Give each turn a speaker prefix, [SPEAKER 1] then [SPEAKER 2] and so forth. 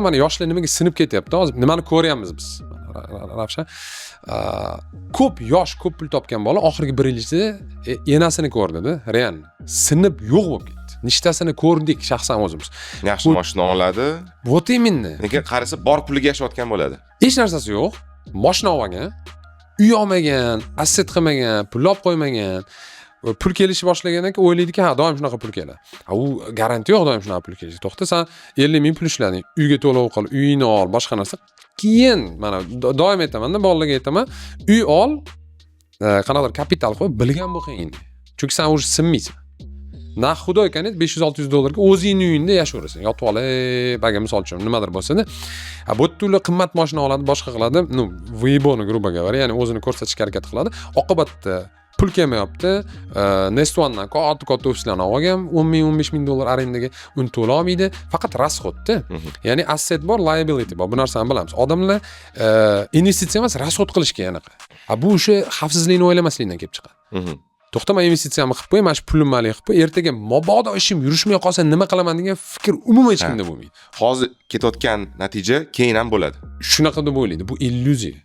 [SPEAKER 1] Mana, yoshlar nimaga sinib ketyapti hozir, nimani ko'ryapmiz biz, Ravshan? Ko'p yosh, ko'p pul topgan bola oxirgi bir yil ichida enasini ko'rdida, реально sinib, yo'q bo'lib ketdi. Nechtasini ko'rdik shaxsan o'zimiz.
[SPEAKER 2] Yaxshi moshina oladi.
[SPEAKER 1] Вот именно.
[SPEAKER 2] Lekin qarasa, bor puliga yashayotgan bo'ladi.
[SPEAKER 1] Hech narsasi yo'q, moshina olmagan, uy olmagan, asset qilmagan, pul olib qo'ymagan. Pul kelishni boshlagandan keyin o'ylaydiki, ha, doim shunaqa pul keladi. Ha, u garantiya yo'q doim shunaqa pul kelishi. To'xta, san 50 000 pul ishlading, uyga to'lov qil, uyingni ol, boshqa narsa. Keyin mana doim aytamanda, bolalarga aytaman: uy ol, qanaqadir kapital qo'y, bilgan bo'lgin, chunki san уже sinmaysan. На худой конец 500-600 dollarga o'zingni uyingda yashayverasan, yotib olib, agar, misol uchun, nimadir bo'lsada. A bu yerda ular qimmat moshina oladi, boshqa qiladi, ну, выебоны, грубо говоря, ya'ni o'zini ko'rsatishga harakat qiladi. Oqibatda pul kelmayapti. Nest One'dan katta katta ofislarni olib olgan, 10 000, 15 000 dollar arendaga, uni to'lolmaydi, faqat расход da. Ya'ni asset bor, liability bor, bu narsani bilamiz. Odamlar investitsiya emas, расход qilishga anaqa. A bu o'sha xavfsizlikni o'ylamaslikdan kelib chiqadi. To'xta, man investitsiyamni qilib qo'y, mana shu pulimni haligi qilib qo'y, ertaga mabodo ishim yurishmay qolsa, nima qilaman degan fikr umuman hech kimda bo'lmaydi.
[SPEAKER 2] Hozir ketayotgan natija keyin ham bo'ladi.
[SPEAKER 1] Shunaqa deb o'ylaydi, bu illyuziya.